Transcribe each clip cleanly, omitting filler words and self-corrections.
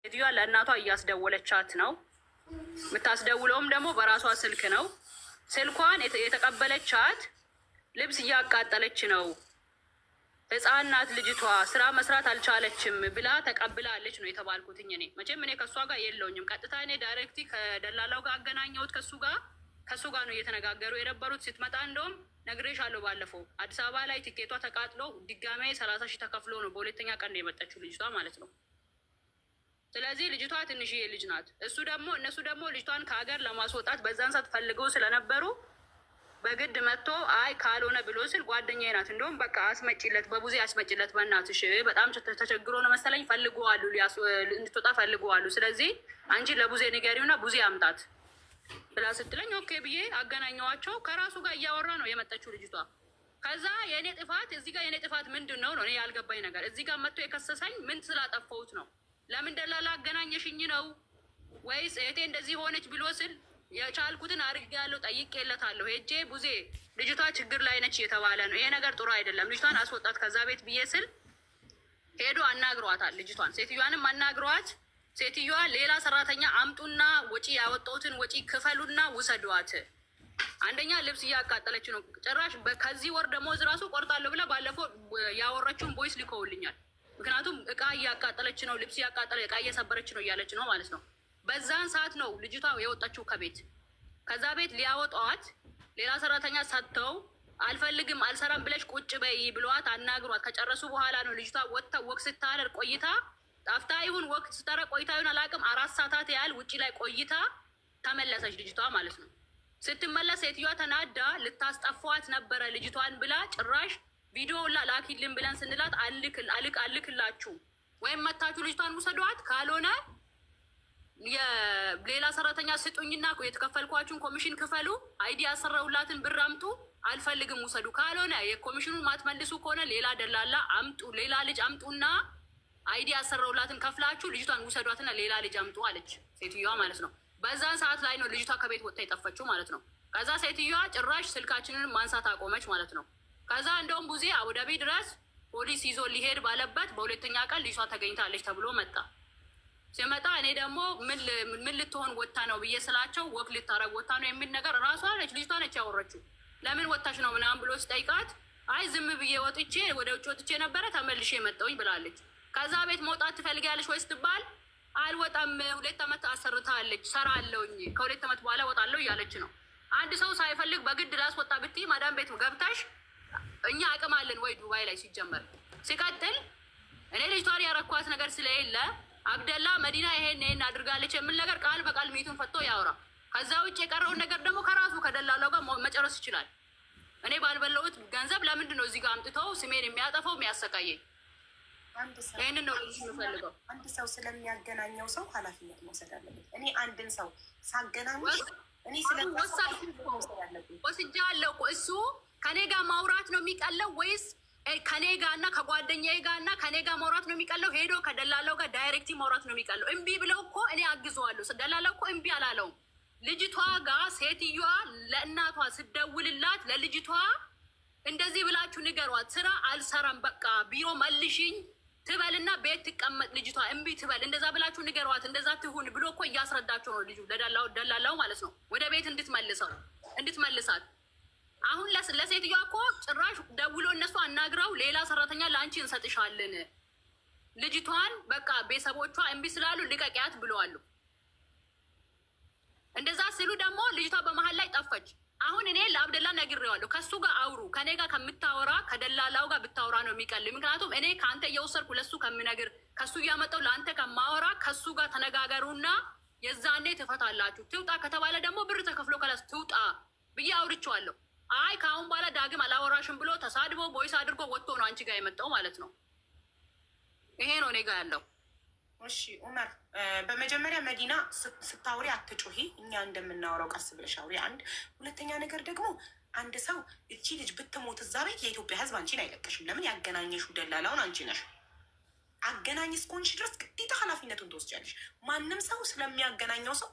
ሴትዮዋ ለእናቷ እያስደወለቻት ነው። የምታስደውለውም ደግሞ በራሷ ስልክ ነው። ስልኳን የተቀበለቻት ልብስ እያቃጠለች ነው፣ ህፃን ናት ልጅቷ፣ ስራ መስራት አልቻለችም ብላ ተቀብላለች ነው የተባልኩትኝ። እኔ መቼም እኔ ከእሷ ጋር የለውኝም። ቀጥታ እኔ direct ከደላላው ጋር አገናኘሁት። ከሱ ጋር ነው እየተነጋገሩ የነበሩት። ስትመጣ እንደውም ነግሬሻለሁ፣ ባለፈው አዲስ አበባ ላይ ቲኬቷ ተቃጥሎ ድጋሜ 30,000 ተከፍሎ ነው በሁለተኛ ቀን ነው የመጣችው ልጅቷ ማለት ነው። ስለዚህ ልጅቷ ትንሽዬ ልጅ ናት። እሱ ደግሞ እነሱ ደግሞ ልጅቷን ከሀገር ለማስወጣት በዛን ሰዓት ፈልገው ስለነበሩ በግድ መጥቶ አይ ካልሆነ ብሎ ስል ጓደኛዬ ናት እንደውም በቃ አስመጪለት፣ በቡዜ አስመጪለት፣ በእናትሽ በጣም ተቸግሮ ነው መሰለኝ ፈልገዋሉ፣ እንድትወጣ ፈልገዋሉ። ስለዚህ አንቺ ለቡዜ ንገሪውና ቡዜ አምጣት ብላ ስትለኝ okay ብዬ አገናኘዋቸው። ከራሱ ጋር እያወራ ነው የመጣችው ልጅቷ። ከዛ የእኔ ጥፋት እዚህ ጋር የእኔ ጥፋት ምንድን ነው ነው እኔ ያልገባኝ ነገር። እዚህ ጋር መጥቶ የከሰሰኝ ምን ስላጠፋሁት ነው? ለምን ደላላ አገናኘሽኝ ነው ወይስ እህቴ እንደዚህ ሆነች ብሎ ስል የቻልኩትን አድርጌያለሁ፣ ጠይቄለታለሁ። ሄጄ ቡዜ ልጅቷ ችግር ላይ ነች እየተባለ ነው፣ ይሄ ነገር ጥሩ አይደለም፣ ልጅቷን አስወጣት ከዛ ቤት ብዬ ስል ሄዶ አናግሯታል። ልጅቷን ሴትዮዋንም አናግሯት፣ ሴትዮዋ ሌላ ሰራተኛ አምጡና ወጪ ያወጣሁትን ወጪ ክፈሉና ውሰዷት። አንደኛ ልብስ እያቃጠለች ነው። ጭራሽ ከዚህ ወር ደሞዝ ራሱ ቆርጣለሁ ብላ ባለፈው ያወራችውን voice ልከውልኛል። ምክንያቱም እቃ እያቃጠለች ነው፣ ልብስ እያቃጠለ እቃ እየሰበረች ነው እያለች ነው ማለት ነው። በዛን ሰዓት ነው ልጅቷ የወጣችው ከቤት። ከዛ ቤት ሊያወጧት ሌላ ሰራተኛ ሰጥተው አልፈልግም አልሰራም ብለሽ ቁጭ በይ ብለዋት አናግሯት ከጨረሱ በኋላ ነው ልጅቷ ወጥታ walk ስታደርግ ቆይታ ጠፍታ ይሁን walk ስታደርግ ቆይታ ይሁን አላውቅም፣ 4 ሰዓታት ያህል ውጭ ላይ ቆይታ ተመለሰች ልጅቷ ማለት ነው። ስትመለስ ሴትዮዋ ተናዳ ልታስጠፏት ነበረ ልጅቷን ብላ ጭራሽ ቪዲዮ ላኪልን ብለን ስንላት አልክላችሁ ወይም መታችሁ ልጅቷን ውሰዷት፣ ካልሆነ የሌላ ሰራተኛ ስጡኝና የተከፈልኳችሁን ኮሚሽን ክፈሉ፣ ID ያሰራሁላትን ብር አምጡ፣ አልፈልግም ውሰዱ፣ ካልሆነ የኮሚሽኑን ማትመልሱ ከሆነ ሌላ ደላላ አምጡ፣ ሌላ ልጅ አምጡና ID ያሰራሁላትን ከፍላችሁ ልጅቷን ውሰዷትና ሌላ ልጅ አምጡ አለች ሴትዮዋ ማለት ነው። በዛን ሰዓት ላይ ነው ልጅቷ ከቤት ወጥታ የጠፋችው ማለት ነው። ከዛ ሴትዮዋ ጭራሽ ስልካችንን ማንሳት አቆመች ማለት ነው። ከዛ እንደውም ቡዜ አቡዳቢ ድረስ ፖሊስ ይዞ ሊሄድ ባለበት በሁለተኛ ቀን ልጅቷ ተገኝታለች ተብሎ መጣ። ሲመጣ እኔ ደግሞ ምን ልትሆን ወታ ነው ብዬ ስላቸው walk ልታረግ ወታ ነው የሚል ነገር ራሷ ነች ልጅቷ ነች ያወረችው። ለምን ወታሽ ነው ምናምን ብሎ ስጠይቃት አይ ዝም ብዬ ወጥቼ ወደ ውጭ ወጥቼ ነበረ ተመልሼ መጣሁኝ ብላለች። ከዛ ቤት መውጣት ትፈልጊያለሽ ወይ ስትባል አልወጣም፣ 2 ዓመት አሰርታለች፣ ሰራለሁኝ ከ2 ዓመት በኋላ እወጣለሁ እያለች ነው። አንድ ሰው ሳይፈልግ በግድ ላስወጣ ብትይ ማዳም ቤት ገብተሽ እኛ አቅም አለን ወይ ዱባይ ላይ ሲጀመር? ሲቀጥል እኔ ልጅቷን ያረኳት ነገር ስለሌለ አብደላ መዲና ይሄን ይሄን አድርጋለች የሚል ነገር ቃል በቃል ሚቱን ፈቶ ያውራ። ከዛ ውጭ የቀረውን ነገር ደግሞ ከራሱ ከደላላው ጋር መጨረስ ይችላል። እኔ ባልበላሁት ገንዘብ ለምንድን ነው እዚህ ጋር አምጥተው ስሜን የሚያጠፋው የሚያሰቃየኝ? ይህንን ነው የምፈልገው። አንድ ሰው ስለሚያገናኘው ሰው ኃላፊነት መውሰድ አለበት። እኔ አንድን ሰው ሳገናኝሽ እኔ ወስጃለሁ እኮ። እሱ ከኔ ጋር ማውራት ነው የሚቀለው ወይስ ከኔ ጋር እና ከጓደኛዬ ጋር እና ከኔ ጋር ማውራት ነው የሚቀለው? ሄዶ ከደላላው ጋር direct ማውራት ነው የሚቀለው? እምቢ ብለው እኮ እኔ አግዘዋለሁ። ደላላው እኮ እምቢ አላለውም። ልጅቷ ጋር ሴትዮዋ ለእናቷ ስደውልላት ለልጅቷ እንደዚህ ብላችሁ ንገሯት፣ ስራ አልሰራም በቃ ቢሮ መልሽኝ ትበልና ቤት ትቀመጥ ልጅቷ እምቢ ትበል፣ እንደዛ ብላችሁ ንገሯት፣ እንደዛ ትሁን ብሎ እኮ እያስረዳቸው ነው ልጁ ደላላው ማለት ነው፣ ወደ ቤት እንድትመልሰው እንድትመልሳት። አሁን ለሴትዮዋ እኮ ጭራሽ ደውሎ እነሱ አናግረው ሌላ ሰራተኛ ለአንቺ እንሰጥሻለን፣ ልጅቷን በቃ ቤተሰቦቿ እምቢ ስላሉ ልቀቂያት ብለዋሉ። እንደዛ ሲሉ ደግሞ ልጅቷ በመሀል ላይ ጠፈች። አሁን እኔ ለአብደላ ነግሬዋለሁ። ከሱ ጋር አውሩ፣ ከኔ ጋር ከምታወራ ከደላላው ጋር ብታወራ ነው የሚቀል። ምክንያቱም እኔ ከአንተ እየወሰድኩ ለሱ ከምነግር ከሱ እያመጣው ለአንተ ከማወራ ከሱ ጋር ተነጋገሩና የዛኔ ትፈታላችሁ። ትውጣ ከተባለ ደግሞ ብር ተከፍሎ ከላስ ትውጣ ብዬ አውርቼዋለሁ። አይ ከአሁን በኋላ ዳግም አላወራሽም ብሎ ተሳድቦ voice አድርጎ ወጥቶ ነው አንቺ ጋር የመጣው ማለት ነው። ይሄ ነው እኔ ጋር ያለው። እሺ ኡመር፣ በመጀመሪያ መዲና ስታውሪ አትጩሂ። እኛ እንደምናወራው ቀስ ብለሽ አውሪ። አንድ ሁለተኛ ነገር ደግሞ አንድ ሰው እቺ ልጅ ብትሞት እዛ ቤት የኢትዮጵያ ሕዝብ አንቺን አይለቅሽም። ለምን ያገናኘሽው ደላላውን አንቺ ነሽ። አገናኝ እስከሆንሽ ድረስ ግዴታ ኃላፊነቱን ትወስጃለሽ። ማንም ሰው ስለሚያገናኘው ሰው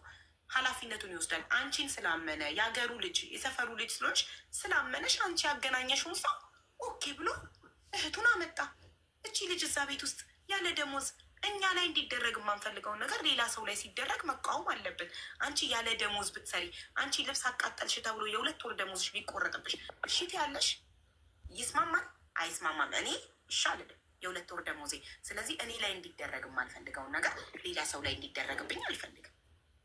ኃላፊነቱን ይወስዳል። አንቺን ስላመነ የሀገሩ ልጅ የሰፈሩ ልጅ ስለሆንሽ ስላመነሽ አንቺ ያገናኘሽውን ሰው okay ብሎ እህቱን አመጣ። እቺ ልጅ እዛ ቤት ውስጥ ያለ ደሞዝ እኛ ላይ እንዲደረግ የማንፈልገውን ነገር ሌላ ሰው ላይ ሲደረግ መቃወም አለብን። አንቺ ያለ ደሞዝ ብትሰሪ፣ አንቺ ልብስ አቃጠልሽ ተብሎ የ2 ወር ደሞዝሽ ቢቆረጥብሽ እሺ ትያለሽ? ይስማማል? አይስማማም? እኔ እሺ አልልም። የ2 ወር ደሞዜ። ስለዚህ እኔ ላይ እንዲደረግ የማልፈልገውን ነገር ሌላ ሰው ላይ እንዲደረግብኝ አልፈልግም።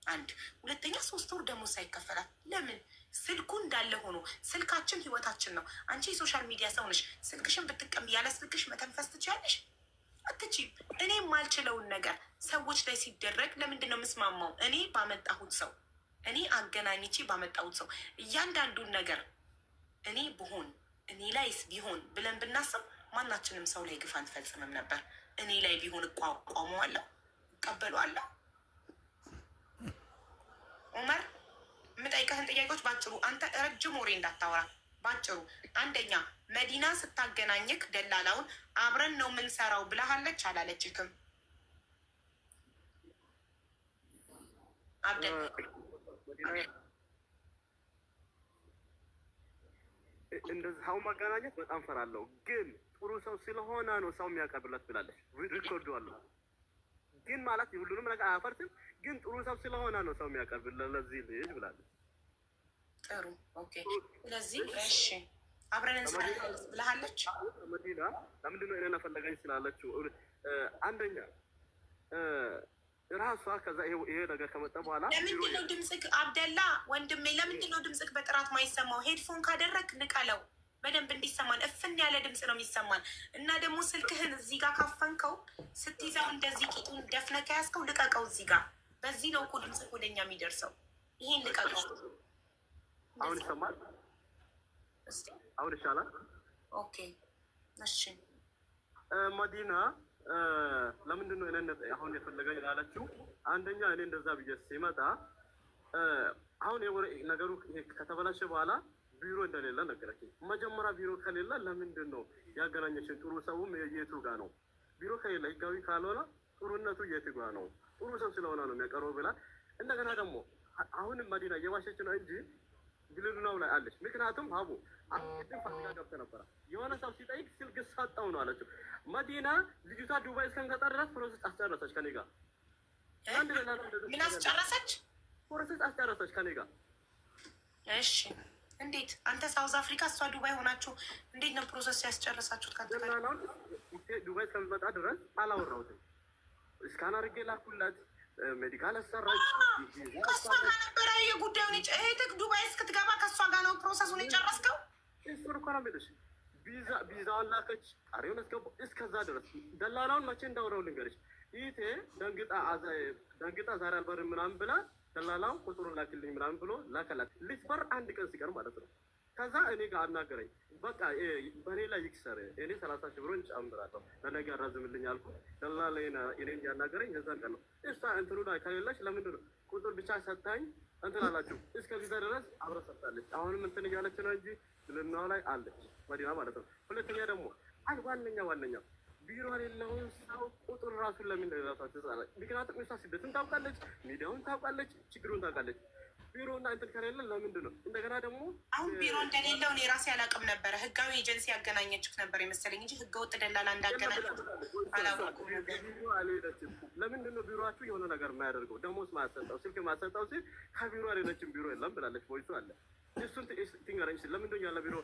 አንድ ሁለተኛ፣ 3 ወር ደሞዝ ሳይከፈላት ለምን? ስልኩ እንዳለ ሆኖ ስልካችን ህይወታችን ነው። አንቺ የ social media ሰው ነሽ። ስልክሽን ብትቀም ያለ ስልክሽ መተንፈስ ትችያለሽ? አትችይም። እኔ የማልችለውን ነገር ሰዎች ላይ ሲደረግ ለምንድን ነው የምስማማው? እኔ ባመጣሁት ሰው፣ እኔ አገናኝቼ ባመጣሁት ሰው እያንዳንዱን ነገር እኔ ብሆን እኔ ላይስ ቢሆን ብለን ብናስብ ማናችንም ሰው ላይ ግፍ አንፈጽምም ነበር። እኔ ላይ ቢሆን እቋቋመዋለሁ፣ እቀበለዋለሁ። ኡመር፣ የምጠይቀህን ጥያቄዎች ባጭሩ፣ አንተ ረጅም ወሬ እንዳታወራ ባጭሩ። አንደኛ፣ መዲና ስታገናኝክ ደላላውን አብረን ነው የምንሰራው ብለሃለች አላለችክም? አብደል። እንደዚህ ሰው ማገናኘት በጣም ፈራለሁ፣ ግን ጥሩ ሰው ስለሆነ ነው ሰው የሚያቀርብለት ብላለች። Record ኡ አለ። ግን ማለት ሁሉንም ነገር አያፈርስም፣ ግን ጥሩ ሰው ስለሆነ ነው ሰው የሚያቀርብለት ለዚህ ልጅ ብላለች። ጥሩ፣ okay። ስለዚህ እሺ አብረን እንሰራለን ብለሃለች። መዲና ለምንድን ነው እኔን ፈለገኝ ስላለችው፣ አንደኛ ራሷ ከዛ ይሄ ነገር ከመጣ በኋላ ለምንድን ነው ድምፅክ፣ አብደላ ወንድሜ፣ ለምንድን ነው ድምፅክ በጥራት ማይሰማው? Headphone ካደረግ ንቀለው በደንብ እንዲሰማን። እፍን ያለ ድምፅ ነው የሚሰማን። እና ደግሞ ስልክህን እዚህ ጋር ካፈንከው ስትይዘው እንደዚህ ቂጡን ደፍነህ ከያዝከው ልቀቀው። እዚህ ጋር በዚህ ነው እኮ ድምፅክ ወደኛ የሚደርሰው። ይሄን ልቀቀው። አሁን ይሰማል? አሁን ይሻላል። Okay፣ እሺ። መዲና ለምንድን ነው እኔን አሁን የፈለገኝ ላለችው፣ አንደኛ እኔ እንደዛ ብዬ ሲመጣ አሁን ነገሩ ከተበላሸ በኋላ ቢሮ እንደሌለ ነገረችኝ። መጀመሪያ ቢሮ ከሌለ ለምንድን ነው ያገናኘችን? ጥሩ ሰውም የቱ ጋ ነው? ቢሮ ከሌለ፣ ህጋዊ ካልሆነ ጥሩነቱ የቱ ጋ ነው? ጥሩ ሰው ስለሆነ ነው የሚያቀርበው ብላ እንደገና ደግሞ አሁንም መዲና እየዋሸች ነው እንጂ ግልሉናው ላይ አለች። ምክንያቱም ሀቡ ቅድም ፋሲካ ገብተ ነበረ፣ የሆነ ሰው ሲጠይቅ ስልክ ሰጠው ነው አለችው። መዲና ልጅቷ ዱባይ እስከምትመጣ ድረስ process አስጨረሰች ከኔ ጋር። ምን አስጨረሰች? Process አስጨረሰች ከኔ ጋር። እሺ፣ እንዴት? አንተ ሳውዝ አፍሪካ እሷ ዱባይ ሆናችሁ እንዴት ነው process ያስጨረሳችሁት? ደላላውን ዱባይ እስከምትመጣ ድረስ አላወራሁትም። Scan አድርጌ ላኩላት። Medical አሰራች። ከእሷ ጋር ነበረ የጉዳዩን እህትህ ዱባይ እስክትገባ ከእሷ ጋር ነው process ኡን የጨረስከው? እሱን እኮ ነው የምልሽ። ቪዛዋን ላከች፣ ጣሪውን አስገባ። እስከዛ ድረስ ደላላውን መቼ እንዳወራው ልንገርሽ። ይቴ ደንግጣ ዛሬ አልበርም ምናምን ብላ ደላላው ቁጥሩን ላክልኝ ምናምን ብሎ ላከላት። ልትበር አንድ ቀን ሲቀር ማለት ነው። ከዛ እኔ ጋር አናገረኝ። በቃ በእኔ ላይ ይክሰር፣ እኔ 30,000 ብሩን ጨምራለሁ፣ ለነገ ያራዝምልኝ አልኩት። ደላላ እኔን ያናገረኝ የዛን ቀን ነው። እሷ እንትኑ ላይ ከሌለች ለምንድን ነው ቁጥር ብቻ ሰታኝ እንትን አላችሁ? እስከ ቪዛ ድረስ አብረ ሰጥታለች። አሁንም እንትን እያለች ነው እንጂ ልናው ላይ አለች መዲና ማለት ነው። ሁለተኛ ደግሞ አይ ዋነኛ ዋነኛ ቢሮ የሌለውን ሰው ቁጥር ራሱን ለምን ራሷ ትጻለች? ምክንያቱም እሷ ስደትን ታውቃለች፣ ሚዲያውን ታውቃለች፣ ችግሩን ታውቃለች። ቢሮና እንትን ከሌለ ለምንድን ነው እንደገና ደግሞ አሁን ቢሮ እንደሌለው እኔ ራሴ አላውቅም ነበረ። ህጋዊ ኤጀንሲ ያገናኘችው ነበር የመሰለኝ እንጂ ህገወጥ ደላላ እንዳገናኘ አላወኩም ነበር። ቢሮ አልሄደችም። ለምንድን ነው ቢሮአችሁ የሆነ ነገር የማያደርገው፣ ደሞዝ ማያሰጠው፣ ስልክ ማያሰጠው ሲል ከቢሮ አልሄደችም፣ ቢሮ የለም ብላለች። Voice ኡ አለ። እሱን ትንገረኝ። ለምንድን ነው ያለ ቢሮ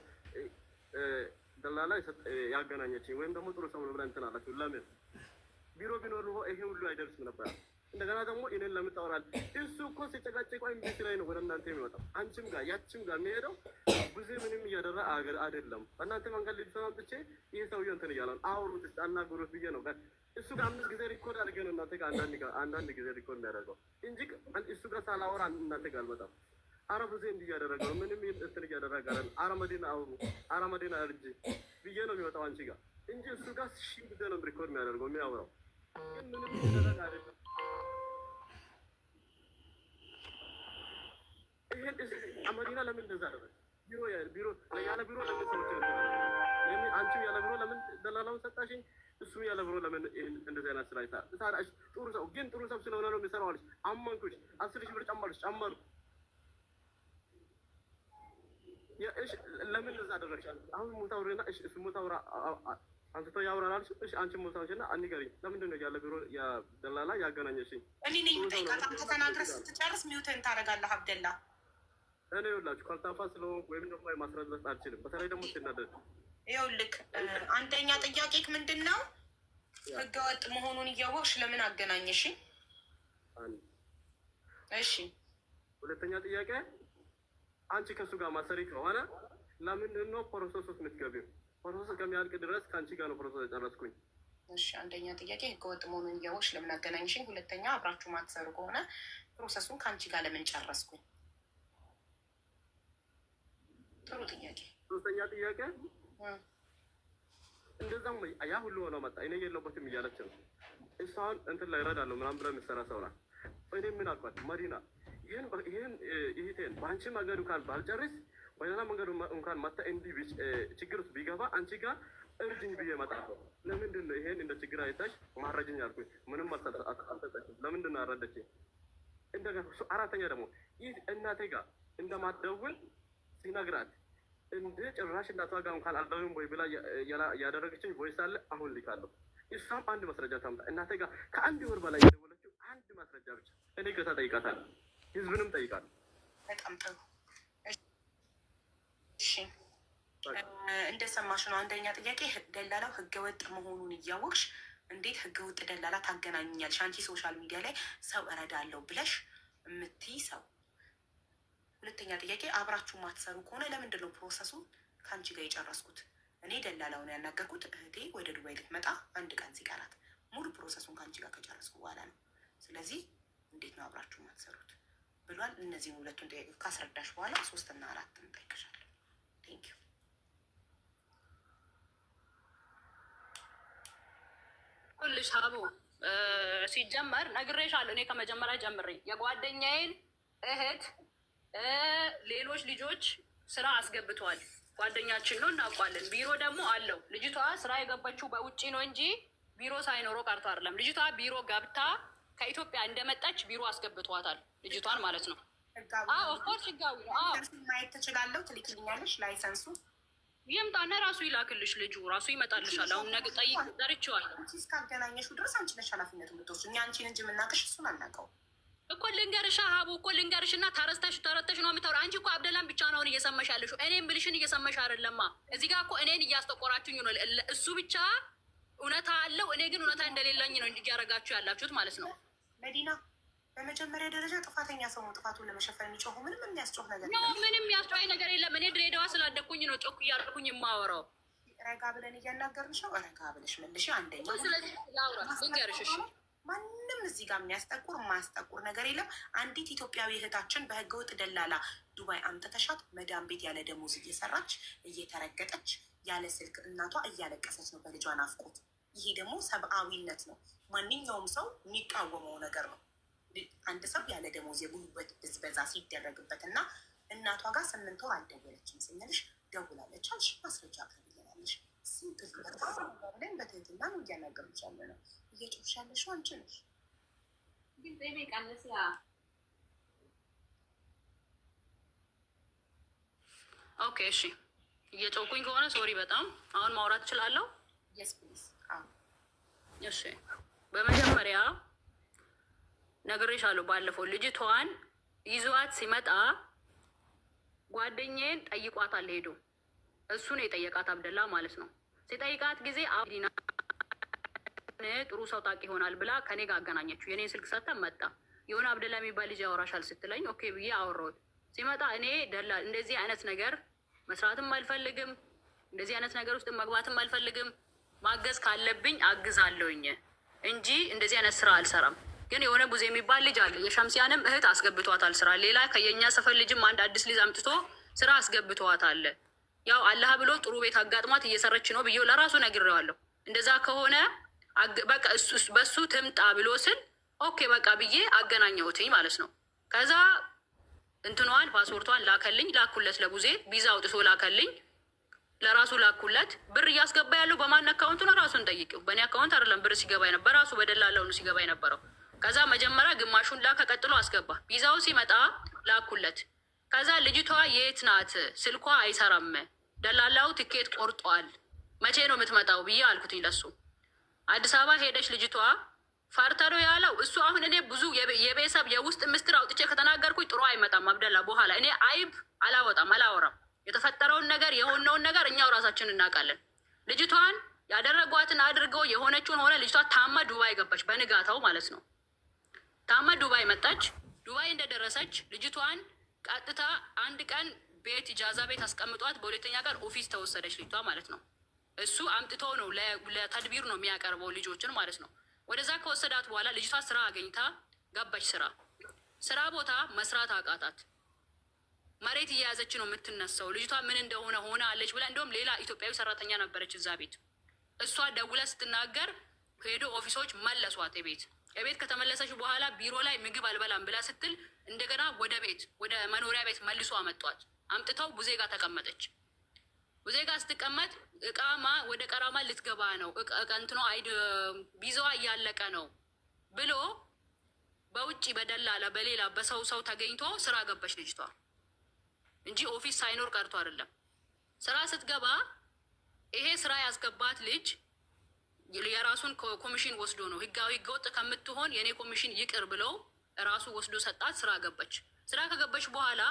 ደላላ ያገናኘችኝ ወይም ደግሞ ጥሩ ሰው ነው ብላ እንትን አላችሁ? ለምን ቢሮ ቢኖር ኑሮ ይሄ ሁሉ አይደርስም ነበር። እንደገና ደግሞ እኔን ለምን ታወራለህ? እሱ እኮ ሲጨቃጨቅ እምቢ ሲለኝ ነው ወደ እናንተ የሚመጣው። አንቺም ጋር ያችም ጋር የሚሄደው ብዙ ምንም እያደረ አገር አይደለም። በእናንተ መንገድ ልጅ አምጥቼ ይሄ ሰውዬው እንትን እያለ ነው፣ አውሩት እስኪ አናግሩት ብዬ ነው። እሱ ጋር 5 ጊዜ record አድርጌ ነው እናንተ ጋር አንዳንድ ጊዜ record የሚያደርገው እንጂ እሱ ጋር ሳላወራ እናንተ ጋር አልመጣም። አረ ብዙ እንዲህ እያደረገ ነው፣ ምንም እንትን እያደረገ አይደለም። አረ መዲና አውሩ፣ አረ መዲና እርጂ ብዬ ነው የሚወጣው አንቺ ጋር እንጂ እሱ ጋር ሺህ ጊዜ ነው record የሚያደርገው የሚያወራው፣ ግን ምንም እያደረገ አይደለም። ይሄን መዲና ለምን እንደዛ አደረገ? ቢሮ ቢሮ ያለ ቢሮ ለምን ሰዎች ለምን አንቺም ያለ ቢሮ ለምን ደላላውን ሰጣሽኝ? እሱ ያለ ቢሮ ለምን እንደዚህ አይነት ስራ ይሰራል? ጥሩ ሰው ግን ጥሩ ሰው ስለሆነ ነው የሚሰራው አለች። አመንኩሽ። 10,000 ብር ጨመርሽ ጨመርኩ። ለምን እንደዛ አደረግሽ? አሁን ሙታውሪና እሺ፣ እሱ ሙታውራ አንስቶ ያውራል አልሽ። እሺ አንቺ ሞታሽና አንገሪኝ። ለምንድን ነው ያለ ቢሮ ደላላ ያገናኘሽኝ? እኔ ነኝ የምጠይቃት። አንተ ተናግረህ ስትጨርስ mute ን ታደርጋለህ። አብደላ እኔ ይኸውላችሁ ካልታፋ ስለሆንኩ ወይም ደግሞ ማስረዳት አልችልም። በተለይ ደግሞ ሲናደድ። ይኸውልህ አንደኛ ጥያቄክ ምንድን ነው? ህገወጥ መሆኑን እያወቅሽ ለምን አገናኘሽኝ? አንድ። እሺ። ሁለተኛ ጥያቄ፣ አንቺ ከእሱ ጋር ማሰሪ ከሆነ ለምንድን ነው process ውስጥ የምትገቢው? Process እስከሚያልቅ ድረስ ከአንቺ ጋር ነው process የጨረስኩኝ። እሺ፣ አንደኛ ጥያቄ ህገወጥ መሆኑን እያወቅሽ ለምን አገናኘሽኝ? ሁለተኛ አብራችሁ ማትሰሩ ከሆነ process ኡን ከአንቺ ጋር ለምን ጨረስኩኝ? ጥሩ ጥያቄ። ሶስተኛ ጥያቄ፣ እንደዛም ያ ሁሉ ሆኖ መጣ። እኔ የለሁበትም እያለች ነው። እሷን እንትን ላይ እረዳለሁ ምናምን ብላ የምትሰራ ሰው ናት። እኔ ምን አልኳት? መዲና፣ ይህን ይህቴን በአንቺ መንገዱ እንኳን ባልጨርስ በሌላ መንገዱ እንኳን መታ እንዲህ ችግር ውስጥ ቢገባ አንቺ ጋር እርጅኝ ብዬ እመጣለሁ። ለምንድን ነው ይሄን እንደ ችግር አይታሽ ማረጅኝ አልኩኝ። ምንም አልሰጠችም። ለምንድን ነው ያረደችኝ? እንደገና አራተኛ ደግሞ ይህ እናቴ ጋር እንደማትደውል ሲነግራት እንደ ጭራሽ እናቷ ጋር እንኳን አልደውልም ወይ ብላ ያደረገችኝ voice አለ። አሁን ልካለሁ። እሷም አንድ ማስረጃ ታምጣ። እናቴ ጋር ከአንድ ወር በላይ የደወለችው አንድ ማስረጃ ብቻ። እኔ ገታ ጠይቃታለሁ፣ ህዝብንም ጠይቃለሁ። በጣም ጥሩ። እሺ፣ እንደሰማሽ ነው። አንደኛ ጥያቄ ደላላው ህገወጥ መሆኑን እያወቅሽ እንዴት ህገወጥ ደላላ ታገናኛለሽ? አንቺ social media ላይ ሰው እረዳለሁ ብለሽ የምትይ ሰው። ሁለተኛ ጥያቄ አብራችሁ ማትሰሩ ከሆነ ለምንድን ነው process ኡን ከአንቺ ጋር የጨረስኩት? እኔ ደላላውን ያናገርኩት እህቴ ወደ ዱባይ ልትመጣ አንድ ቀን ሲቀራት ሙሉ process ኡን ከአንቺ ጋር ከጨረስኩ በኋላ ነው። ስለዚህ እንዴት ነው አብራችሁ ማትሰሩት ብሏል። እነዚህን ሁለቱን ጥያቄ ካስረዳሽ በኋላ ሶስትና አራት እንጠይቅሻለን። Thank you። ሁልሽ ሀቡ፣ ሲጀመር ነግሬሻለሁ። እኔ ከመጀመሪያ ጀምሬ የጓደኛዬን እህት ሌሎች ልጆች ስራ አስገብተዋል። ጓደኛችን ነው እናውቋለን። ቢሮ ደግሞ አለው። ልጅቷ ስራ የገባችው በውጭ ነው እንጂ ቢሮ ሳይኖረው ቀርቶ አይደለም። ልጅቷ ቢሮ ገብታ ከኢትዮጵያ እንደመጣች ቢሮ አስገብቷታል። ልጅቷን ማለት ነው። Of course ህጋዊ ነው። አዎ። ማየት ትችላለሁ። ትልክልኛለሽ license ኡ? ይምጣና ራሱ ይላክልሽ። ልጁ ራሱ ይመጣልሻል። አሁን ነገ ጠይቅ፣ ጠርቼዋለሁ። አንቺ እስካገናኘሽው ድረስ አንቺ ነሽ ኃላፊነቱ የምትወስጂው። እኛ አንቺን እንጂ የምናውቅሽ እሱን አናውቀውም። እኮ ልንገርሽ ሀቡ፣ እኮ ልንገርሽ እና ተረስተሽ ተረተሽ ነው የምታወራው። አንቺ እኮ አብደላን ብቻ ነው አሁን እየሰማሽ ያለሽው። እኔን ብልሽን እየሰማሽ አይደለማ። እዚህ ጋር እኮ እኔን እያስጠቆራችሁኝ ነው። እሱ ብቻ እውነታ አለው፣ እኔ ግን እውነታ እንደሌለኝ ነው እያደረጋችሁ ያላችሁት ማለት ነው። መዲና፣ በመጀመሪያ ደረጃ ጥፋተኛ ሰው ነው ጥፋቱን ለመሸፈን የሚጮኸው። ምንም የሚያስጮህ ነገር No፣ ምንም የሚያስጮኸኝ ነገር የለም። እኔ ድሬዳዋ ስላደግኩኝ ነው ጮክ እያደረኩኝ የማወራው። ረጋ ብለን እያናገርንሽ ነው። ረጋ ብለሽ መልሽ። አንደኛ ስለዚህ ላውራ፣ ልንገርሽ እሺ። ማንም እዚህ ጋር የሚያስጠቁር የማያስጠቁር ነገር የለም። አንዲት ኢትዮጵያዊ እህታችን በህገወጥ ደላላ ዱባይ አምጥተሻት መዳም ቤት ያለ ደሞዝ እየሰራች፣ እየተረገጠች፣ ያለ ስልክ እናቷ እያለቀሰች ነው በልጇ ናፍቆት። ይሄ ደግሞ ሰብአዊነት ነው። ማንኛውም ሰው የሚቃወመው ነገር ነው። አንድ ሰው ያለ ደሞዝ የጉልበት ብዝበዛ ሲደረግበት እና እናቷ ጋር 8 ወር አልደወለችም ስንልሽ ደውላለች አልሽ፣ ማስረጃ አቅርቢልናለሽ። ስንት ብለን በትህትና ነው እያናገርንሽ ያለ ነው። እየጮሽ ያለሽው አንቺ ነሽ። ግን ዘይቤ ቀንስ። Okay እሺ፣ እየጮኩኝ ከሆነ sorry በጣም። አሁን ማውራት እችላለሁ? Yes, please። እሺ፣ በመጀመሪያ ነግሬሻለሁ። ባለፈው ልጅቷን ይዟት ሲመጣ ጓደኛዬን ጠይቋታል ሄዶ። እሱ ነው የጠየቃት፣ አብደላ ማለት ነው። ሲጠይቃት ጊዜ አዲና ጥሩ ሰው ታውቂ ይሆናል ብላ ከኔ ጋር አገናኘችው። የኔን ስልክ ሰጥታ መጣ። የሆነ አብደላ የሚባል ልጅ ያወራሻል ስትለኝ okay ብዬ አወራሁት። ሲመጣ እኔ ደላ እንደዚህ አይነት ነገር መስራትም አልፈልግም፣ እንደዚህ አይነት ነገር ውስጥ መግባትም አልፈልግም። ማገዝ ካለብኝ አግዛለሁኝ እንጂ እንደዚህ አይነት ስራ አልሰራም። ግን የሆነ ቡዜ የሚባል ልጅ አለ። የሸምሲያንም እህት አስገብቷታል ስራ። ሌላ ከየኛ ሰፈር ልጅም አንድ አዲስ ልጅ አምጥቶ ስራ አስገብቷታል። ያው አላህ ብሎ ጥሩ ቤት አጋጥሟት እየሰረች ነው ብዬ ለራሱ ነግሬዋለሁ። እንደዛ ከሆነ በቃ በሱ ትምጣ ብሎ ስል okay በቃ ብዬ አገናኘሁትኝ ማለት ነው። ከዛ እንትኗን ፓስፖርቷን ላከልኝ፣ ላኩለት ለቡዜ፣ ቪዛ አውጥቶ ላከልኝ፣ ለራሱ ላኩለት። ብር እያስገባ ያለው በማን account ነው? ራሱን ጠይቂው። በእኔ account አይደለም ብር ሲገባ የነበረ፣ ራሱ በደላላው ነው ሲገባ የነበረው። ከዛ መጀመሪያ ግማሹን ላከ፣ ቀጥሎ አስገባ። ቪዛው ሲመጣ ላኩለት። ከዛ ልጅቷ የት ናት? ስልኳ አይሰራም፣ ደላላው ትኬት ቆርጧል። መቼ ነው የምትመጣው ብዬ አልኩትኝ ለሱ። አዲስ አበባ ሄደች ልጅቷ ፈርታ ነው ያለው እሱ። አሁን እኔ ብዙ የቤተሰብ የውስጥ ምስጢር አውጥቼ ከተናገርኩኝ ጥሩ አይመጣም አብደላ። በኋላ እኔ አይብ አላወጣም አላወራም። የተፈጠረውን ነገር የሆነውን ነገር እኛው ራሳችን እናውቃለን። ልጅቷን ያደረጓትን አድርገው የሆነችውን ሆነ። ልጅቷ ታማ ዱባይ ገባች፣ በንጋታው ማለት ነው። ታማ ዱባይ መጣች። ዱባይ እንደደረሰች ልጅቷን ቀጥታ አንድ ቀን ቤት ኢጃዛ ቤት አስቀምጧት፣ በሁለተኛ ቀን office ተወሰደች ልጅቷ ማለት ነው። እሱ አምጥቶ ነው ለተድቢር ነው የሚያቀርበው ልጆችን ማለት ነው። ወደዛ ከወሰዳት በኋላ ልጅቷ ስራ አገኝታ ገባች። ስራ ቦታ መስራት አቃታት። መሬት እየያዘች ነው የምትነሳው። ልጅቷ ምን እንደሆነ ሆነ አለች ብላ እንደውም ሌላ ኢትዮጵያዊ ሰራተኛ ነበረች እዛ ቤት። እሷ ደውላ ስትናገር ሄዶ office ኦች መለሷት ቤት። ቤት ከተመለሰች በኋላ ቢሮ ላይ ምግብ አልበላም ብላ ስትል እንደገና ወደ ቤት ወደ መኖሪያ ቤት መልሶ አመጧት። አምጥተው ቡዜ ጋር ተቀመጠች። ቡዜ ጋር ስትቀመጥ እቃማ ወደ ቀራማ ልትገባ ነው እንትኖ አይድ ቪዛዋ እያለቀ ነው ብሎ በውጭ በደላላ በሌላ በሰው ሰው ተገኝቶ ስራ ገባች ልጅቷ እንጂ office ሳይኖር ቀርቶ አይደለም። ስራ ስትገባ ይሄ ስራ ያስገባት ልጅ የራሱን ኮሚሽን ወስዶ ነው ህጋዊ ህገወጥ ከምትሆን የኔ ኮሚሽን ይቅር ብሎ ራሱ ወስዶ ሰጣት። ስራ ገባች። ስራ ከገባች በኋላ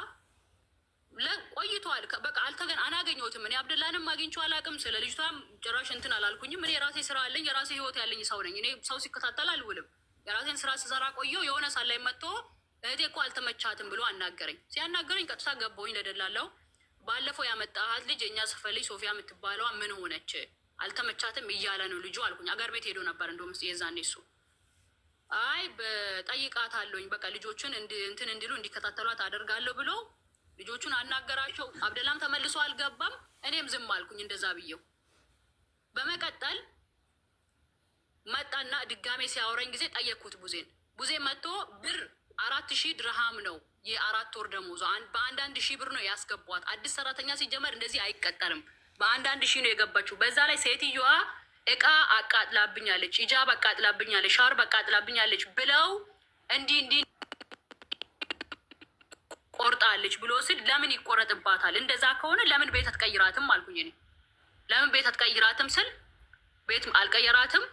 ቆይቷል። በቃ አልተገን አናገኘሁትም። እኔ አብደላንም አግኝቼው አላውቅም። ስለ ልጅቷም ጭራሽ እንትን አላልኩኝም። እኔ የራሴ ስራ አለኝ፣ የራሴ ህይወት ያለኝ ሰው ነኝ። እኔ ሰው ሲከታተል አልውልም። የራሴን ስራ ስሰራ ቆየሁ። የሆነ ሰዓት ላይ መጥቶ እህቴ እኮ አልተመቻትም ብሎ አናገረኝ። ሲያናገረኝ ቀጥታ ገባሁኝ ለደላላው። ባለፈው ያመጣሃት ልጅ የእኛ ሰፈር ልጅ ሶፊያ የምትባለዋ ምን ሆነች? አልተመቻትም እያለ ነው ልጁ አልኩኝ። አገር ቤት ሄዶ ነበር እንደውም የዛኔ እሱ አይ በጠይቃታለሁኝ በቃ ልጆቹን እንትን እንዲሉ እንዲከታተሏት አደርጋለሁ ብሎ ልጆቹን አናገራቸው። አብደላም ተመልሶ አልገባም። እኔም ዝም አልኩኝ እንደዛ ብዬው። በመቀጠል መጣና ድጋሜ ሲያወራኝ ጊዜ ጠየቅኩት ቡዜን። ቡዜ መጥቶ ብር 4000 ድርሃም ነው የአራት ወር ደሞዟ። በአንዳንድ ሺህ ብር ነው ያስገቧት። አዲስ ሰራተኛ ሲጀመር እንደዚህ አይቀጠርም። በአንዳንድ ሺህ ነው የገባችው። በዛ ላይ ሴትዮዋ እቃ አቃጥላብኛለች፣ ሂጃብ አቃጥላብኛለች፣ ሻርብ አቃጥላብኛለች ብለው እንዲህ እንዲህ ቆርጣለች ብሎ ስል ለምን ይቆረጥባታል? እንደዛ ከሆነ ለምን ቤት አትቀይራትም አልኩኝ። እኔ ለምን ቤት አትቀይራትም ስል ቤት አልቀየራትም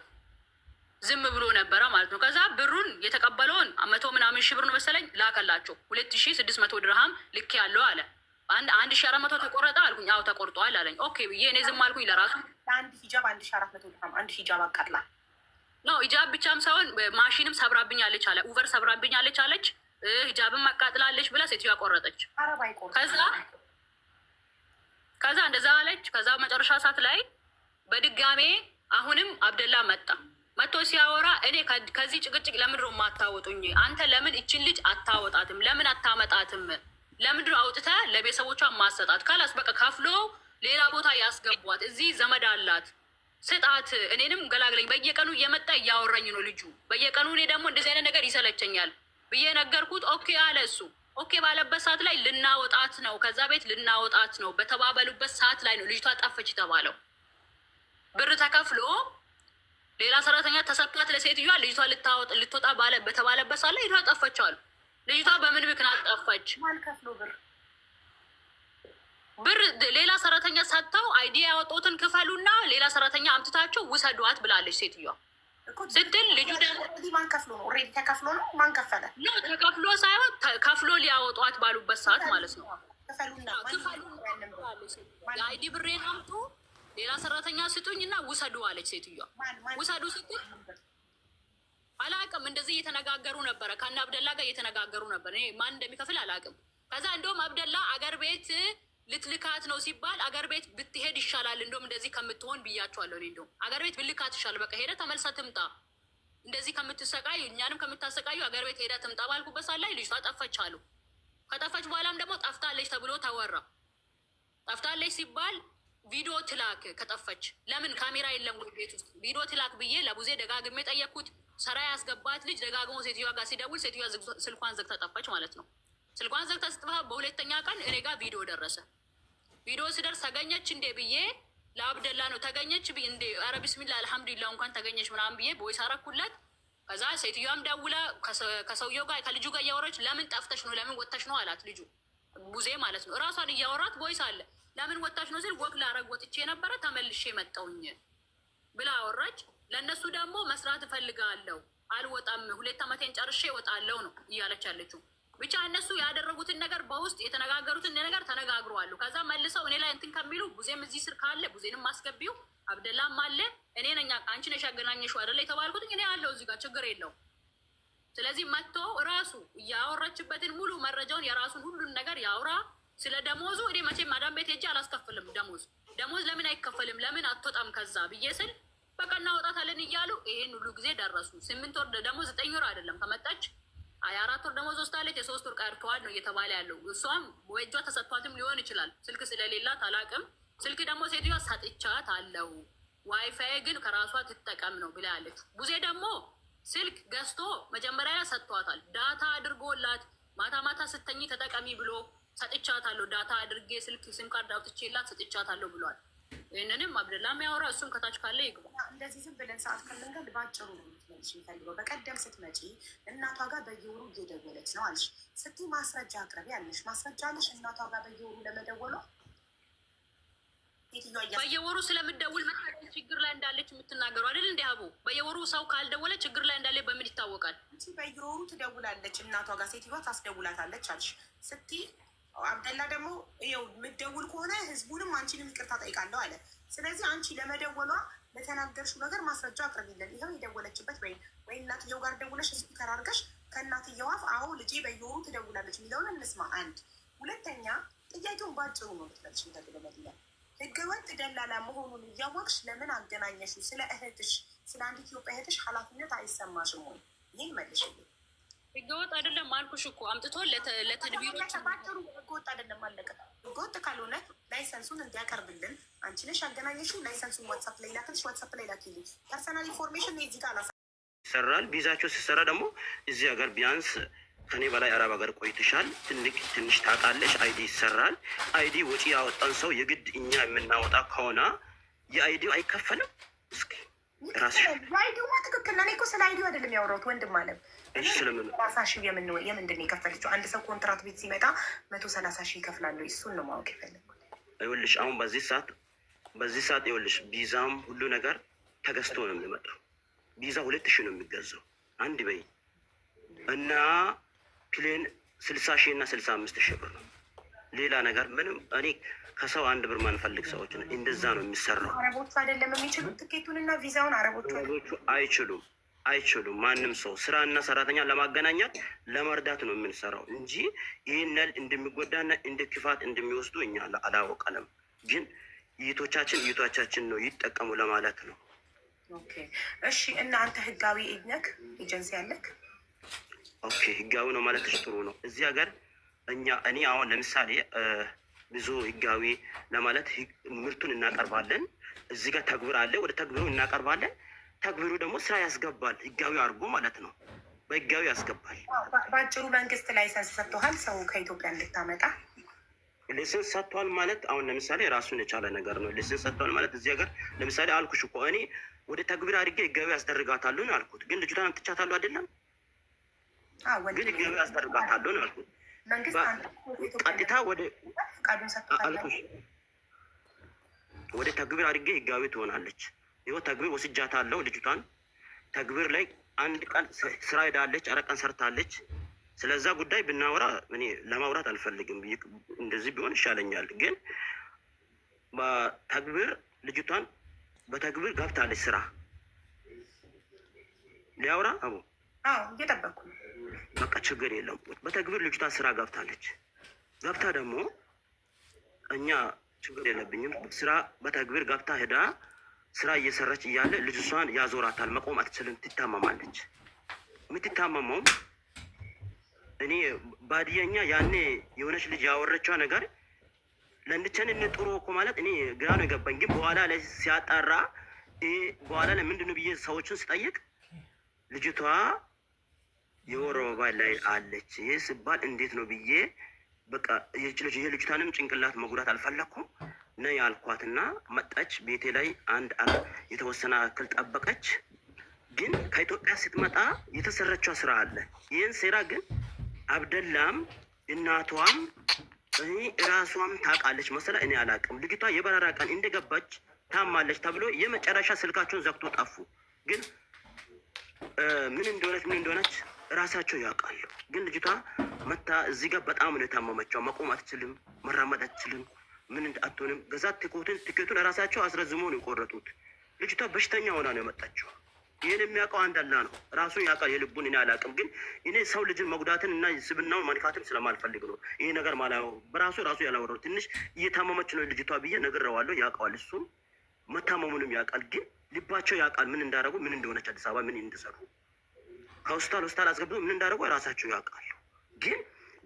ዝም ብሎ ነበረ ማለት ነው። ከዛ ብሩን የተቀበለውን 100 ምናምን ሺህ ብር ነው መሰለኝ ላከላቸው። 2600 ድርሃም ልክ ያለው አለ። 1400 ተቆረጠ አልኩኝ። አዎ ተቆርጧል አለኝ። Okay ብዬ እኔ ዝም አልኩኝ። ለራሱ ለአንድ ሂጃብ 1400 ድርሃም አንድ ሂጃብ አቃጥላ ነው ሂጃብ ብቻም ሳይሆን ማሽንም ሰብራብኛለች አለ። ኡቨር ሰብራብኛለች አለች፣ ሂጃብም አቃጥላለች ብላ ሴትዮዋ ቆረጠች። አረብ አይቆርጥም። ከዛ እንደዛ አለች። ከዛ መጨረሻ ሰዓት ላይ በድጋሜ አሁንም አብደላ መጣ። መጥቶ ሲያወራ እኔ ከዚህ ጭቅጭቅ ለምንድን ነው የማታወጡኝ? አንተ ለምን እችን ልጅ አታወጣትም? ለምን አታመጣትም? ለምንድን ነው አውጥተህ ለቤተሰቦቿ ማሰጣት? ካላስ በቃ ከፍሎ ሌላ ቦታ ያስገቧት። እዚህ ዘመድ አላት ስጣት። እኔንም ገላግለኝ። በየቀኑ እየመጣ እያወራኝ ነው ልጁ በየቀኑ። እኔ ደግሞ እንደዚህ አይነት ነገር ይሰለቸኛል ብዬ ነገርኩት። Okay አለ እሱ። Okay ባለበት ሰዓት ላይ ልናወጣት ነው፣ ከዛ ቤት ልናወጣት ነው በተባበሉበት ሰዓት ላይ ነው ልጅቷ ጠፈች የተባለው። ብር ተከፍሎ ሌላ ሰራተኛ ተሰጥቷት ለሴትዮዋ ልጅቷ ልትወጣ ባለ በተባለበት ሰዓት ላይ ልጅቷ ጠፈች አሉ። ልጅቷ በምን ምክንያት ጠፋች? ማን ከፍሎ ብር ብር ሌላ ሰራተኛ ሰጥተው ID ያወጡትን ክፈሉና ሌላ ሰራተኛ አምጥታቸው ውሰዷት ብላለች ሴትዮዋ ስትል ልጁ ደግሞ ማን ከፍሎ ነው? Already ተከፍሎ ነው። ማን ከፈለ? ነው ተከፍሎ ሳይሆን ከፍሎ ሊያወጧት ባሉበት ሰዓት ማለት ነው። ክፈሉና የ ID ብሬን አምጡ ሌላ ሰራተኛ ስጡኝ እና ውሰዱ አለች ሴትዮዋ። ውሰዱ ስትል አላቅም። እንደዚህ እየተነጋገሩ ነበረ፣ ከነ አብደላ ጋር እየተነጋገሩ ነበር። እኔ ማን እንደሚከፍል አላቅም። ከዛ እንደውም አብደላ አገር ቤት ልትልካት ነው ሲባል አገር ቤት ብትሄድ ይሻላል እንደውም እንደዚህ ከምትሆን ብያቸዋለሁ። እኔ እንደውም አገር ቤት ብልካት ይሻላል፣ በቃ ሄደ ተመልሳ ትምጣ፣ እንደዚህ ከምትሰቃዩ እኛንም ከምታሰቃዩ አገር ቤት ሄዳ ትምጣ ባልኩበት ሰዓት ላይ ልጅቷ ጠፈች አሉ። ከጠፈች በኋላም ደግሞ ጠፍታለች ተብሎ ተወራ። ጠፍታለች ሲባል ቪዲዮ ትላክ ከጠፈች ለምን ካሜራ የለም ወይ ቤት ውስጥ ቪዲዮ ትላክ ብዬ ለቡዜ ደጋግሜ ጠየቅኩት። ሰራ ያስገባት ልጅ ደጋግሞ ሴትዮዋ ጋር ሲደውል ሴትዮዋ ስልኳን ዘግታ ጠፋች ማለት ነው። ስልኳን ዘግታ ስትጠፋ በሁለተኛ ቀን እኔ ጋር ቪዲዮ ደረሰ። ቪዲዮ ስደርስ ተገኘች እንዴ ብዬ ለአብደላ ነው ተገኘች እንዴ፣ ኧረ ቢስሚላ አልሐምዱሊላ እንኳን ተገኘች ምናምን ብዬ voice አረኩለት። ከዛ ሴትዮዋም ደውላ ከሰውየው ጋር ከልጁ ጋር እያወራች ለምን ጠፍተሽ ነው ለምን ወጥተሽ ነው አላት ልጁ ቡዜ ማለት ነው። እራሷን እያወራት voice አለ። ለምን ወጣች ነው ስል walk ላረግ ወጥቼ ነበረ ተመልሼ መጣሁኝ ብላ አወራች። ለእነሱ ደግሞ መስራት እፈልጋለሁ አልወጣም፣ 2 ዓመቴን ጨርሼ እወጣለሁ ነው እያለች ያለችው። ብቻ እነሱ ያደረጉትን ነገር በውስጥ የተነጋገሩትን ነገር ተነጋግረዋሉ። ከዛ መልሰው እኔ ላይ እንትን ከሚሉ ቡዜም እዚህ ስር ካለ ቡዜንም አስገቢው፣ አብደላም አለ። እኔ ነኝ አንቺ ነሽ ያገናኘሽው አይደለ የተባልኩት፣ እኔ አለው እዚህ ጋር ችግር የለውም። ስለዚህ መጥቶ ራሱ ያወራችበትን ሙሉ መረጃውን የራሱን ሁሉን ነገር ያውራ። ስለ ደሞዙ እኔ መቼም ማዳም ቤት ሄጄ አላስከፍልም። ደሞዝ ለምን አይከፈልም? ለምን አትወጣም ከዛ ብዬ ስል በቃ እናወጣታለን እያሉ ይሄን ሁሉ ጊዜ ደረሱ። 8 ወር ደሞዝ፣ 9 ወር አይደለም፣ ከመጣች የ4 ወር ደሞዝ ወስዳለች። የ3 ወር ቀርተዋል ነው እየተባለ ያለው። እሷም በእጇ ተሰጥቷትም ሊሆን ይችላል። ስልክ ስለሌላት አላቅም። ስልክ ደግሞ ሴትዮዋ ሰጥቻት አለው፣ ዋይፋይ ግን ከራሷ ትጠቀም ነው ብላ ያለች። ቡዜ ደግሞ ስልክ ገዝቶ መጀመሪያ ሰጥቷታል። Data አድርጎላት ማታ ማታ ስተኝ ተጠቀሚ ብሎ ሰጥቻታለሁ፣ data አድርጌ ስልክ SIM card አውጥቼላት ሰጥቻታለሁ ብሏል። ይህንንም አብደላ የሚያወራ እሱም ከታች ካለ ይግባ። እንደዚህ ዝም ብለን ሰዓት ከምንገል በአጭሩ ነው የምትመልሽ የሚፈልገው። በቀደም ስትመጪ እናቷ ጋር በየወሩ እየደወለች ነው አልሽ። ስትይ ማስረጃ አቅርቢ አለሽ። ማስረጃ አለሽ እናቷ ጋር በየወሩ ለመደወሏ? ሴትዮዋ በየወሩ ስለምደውል መሰለኝ ችግር ላይ እንዳለች የምትናገሩ አይደል? እንዲ አቡ በየወሩ ሰው ካልደወለ ችግር ላይ እንዳለ በምን ይታወቃል? አንቺ በየወሩ ትደውላለች እናቷ ጋር ሴትዮዋ ታስደውላታለች አልሽ። ስትይ አብደላ ደግሞ ይኸው የምትደውል ከሆነ ህዝቡንም አንቺንም ይቅርታ ጠይቃለሁ አለ። ስለዚህ አንቺ ለመደወሏ ለተናገርሽው ነገር ማስረጃ አቅርቢልን። ይኸው የደወለችበት ወይ እናትየው ጋር ደውለሽ speaker አድርገሽ ከእናትየው አፍ አዎ ልጄ በየወሩ ትደውላለች የሚለውን እንስማ። አንድ ሁለተኛ ጥያቄውን ባጭሩ ነው ልትመልሽ የሚፈልገው መዲና፣ ህገወጥ ደላላ መሆኑን እያወቅሽ ለምን አገናኘሽው? ስለ እህትሽ፣ ስለ አንድ ኢትዮጵያ እህትሽ ኃላፊነት አይሰማሽም ወይ? ይህን መልሽልኝ። ህገወጥ አይደለም አልኩሽ እኮ፣ አምጥቶ ለተድቢሮች ባጭሩ ህገወጥ አይደለም፣ አለቀ። ህገወጥ ካልሆነ license ኡን እንዲያቀርብልን አንቺ ነሽ ያገናኘሽው። License ኡን WhatsApp ላይ ላክልሽ፣ WhatsApp ላይ ላኪልኝ። Personal information እዚህ ጋር አላሳ ይሰራል። ቪዛቸው ሲሰራ ደግሞ እዚህ ሀገር ቢያንስ ከኔ በላይ አረብ ሀገር ቆይተሻል፣ ትልቅ ትንሽ ታውቃለሽ። ID ይሰራል። ID ወጪ ያወጣን ሰው የግድ እኛ የምናወጣ ከሆነ የ ID ው አይከፈልም። እስኪ ራስሽ የ ID ውማ ትክክል ነው። እኔ እኮ ስለ ID ው አይደለም ያወራሁት ወንድም አለም። እሺ፣ ስለምን? 30 ሺህ የምንድን ነው የከፈለችው? አንድ ሰው ኮንትራት ቤት ሲመጣ 130 ሺህ ይከፍላሉ። እሱን ነው ማወቅ የፈለግኩት። ይኸውልሽ አሁን በዚህ ሰዓት ይኸውልሽ ቪዛም ሁሉ ነገር ተገዝቶ ነው የሚመጣው። ቪዛ 2000 ነው የሚገዛው አንድ በይ እና plane 60 ሺህ እና 65 ሺህ ብር ነው። ሌላ ነገር ምንም እኔ ከሰው አንድ ብር ማንፈልግ ሰዎች ነው። እንደዛ ነው የሚሰራው። አረቦቹ አይደለም የሚችሉት ትኬቱን እና ቪዛውን አረቦቹ አይደለም። አረቦቹ አይችሉም፣ አይችሉም። ማንም ሰው ስራና ሰራተኛ ለማገናኘት ለመርዳት ነው የምንሰራው እንጂ ይህን ያህል እንደሚጎዳና እንደ ክፋት እንደሚወስዱ እኛ አላወቀንም። ግን እህቶቻችን ነው ይጠቀሙ ለማለት ነው። Okay እሺ። እና አንተ ህጋዊ ነክ? ኤጀንሲ አለክ? Okay፣ ህጋዊ ነው ማለትሽ ጥሩ ነው። እዚህ ሀገር እኛ እኔ አሁን ለምሳሌ ብዙ ህጋዊ ለማለት ምርቱን እናቀርባለን። እዚህ ጋር ተግብር አለ፣ ወደ ተግብሩ እናቀርባለን። ተግብሩ ደግሞ ስራ ያስገባል፣ ህጋዊ አድርጎ ማለት ነው። በህጋዊ ያስገባል። በአጭሩ መንግስት license ሰጥቶሃል ሰው ከኢትዮጵያ እንድታመጣ? License ሰጥቷል ማለት አሁን ለምሳሌ ራሱን የቻለ ነገር ነው። License ሰጥቷል ማለት እዚህ ሀገር ለምሳሌ አልኩሽ እኮ፣ እኔ ወደ ተግብር አድርጌ ህጋዊ ያስደርጋታለሁ ነው ያልኩት። ግን ልጅቷን አምጥቻታለሁ አይደለም፣ ግን ህጋዊ ያስደርጋታለሁ ነው ያልኩት። መንግስት አንተ ቀጥታ ወደ ፈቃዱን ሰጥቶታል። አልኩሽ ወደ ተግብር አድርጌ ህጋዊ ትሆናለች። ይኸው ተግብር ወስጃታለሁ ልጅቷን። ተግብር ላይ አንድ ቀን ስራ ሄዳለች፣ 4 ቀን ሰርታለች። ስለዛ ጉዳይ ብናወራ እኔ ለማውራት አልፈልግም። እንደዚህ ቢሆን ይሻለኛል። ግን በተግብር ልጅቷን በተግብር ገብታለች ስራ ሊያወራ አቡ። አዎ፣ እየጠበቅኩ ነው። በቃ ችግር የለም። በተግብር ልጅቷ ስራ ገብታለች። ገብታ ደግሞ እኛ ችግር የለብኝም። ስራ በተግብር ገብታ ሄዳ ስራ እየሰራች እያለ ልጅቷን ያዞራታል። መቆም አትችልም፣ ትታመማለች። የምትታመመውም እኔ ባድየኛ ያኔ የሆነች ልጅ ያወረችው ነገር ለእንድቸን ጥሩ እኮ ማለት እኔ ግራ ነው የገባኝ። ግን በኋላ ላይ ሲያጣራ ይሄ በኋላ ላይ ምንድን ነው ብዬ ሰዎችን ስጠይቅ ልጅቷ የወር አበባ ላይ አለች። ይህ ሲባል እንዴት ነው ብዬ በቃ የልጅቷንም ጭንቅላት መጉዳት አልፈለኩም። ነይ ያልኳትና መጣች። ቤቴ ላይ አንድ የተወሰነ ያክል ጠበቀች። ግን ከኢትዮጵያ ስትመጣ የተሰረችው ስራ አለ። ይህን ስራ ግን አብደላም እናቷም እኔ ራሷም ታውቃለች መሰለ፣ እኔ አላውቅም። ልጅቷ የበረራ ቀን እንደገባች ታማለች ተብሎ የመጨረሻ ስልካቸውን ዘግቶ ጠፉ። ግን ምን እንደሆነች ራሳቸው ያውቃሉ። ግን ልጅቷ መታ እዚህ ጋር በጣም ነው የታመመችው። መቆም አትችልም፣ መራመድ አትችልም፣ ምን አትሆንም። ገዛ ትኬቱን ራሳቸው አስረዝሞ ነው የቆረጡት። ልጅቷ በሽተኛ ሆና ነው የመጣችው። ይህን የሚያውቀው አንድ አላህ ነው። ራሱን ያውቃል፣ የልቡን እኔ አላውቅም። ግን እኔ ሰው ልጅን መጉዳትን እና ስብናውን መንካትን ስለማልፈልግ ነው ይሄ ነገር ማላየው። በራሱ ራሱ ያላወራው ትንሽ እየታመመች ነው ልጅቷ ብዬ ነግሬዋለሁ። ያውቀዋል፣ እሱም መታመሙንም ያውቃል። ግን ልባቸው ያውቃል ምን እንዳደረጉ፣ ምን እንደሆነች፣ አዲስ አበባ ምን እንደሰሩ፣ ከሆስፒታል ሆስፒታል አስገብቶ ምን እንዳደረጉ ራሳቸው ያውቃሉ። ግን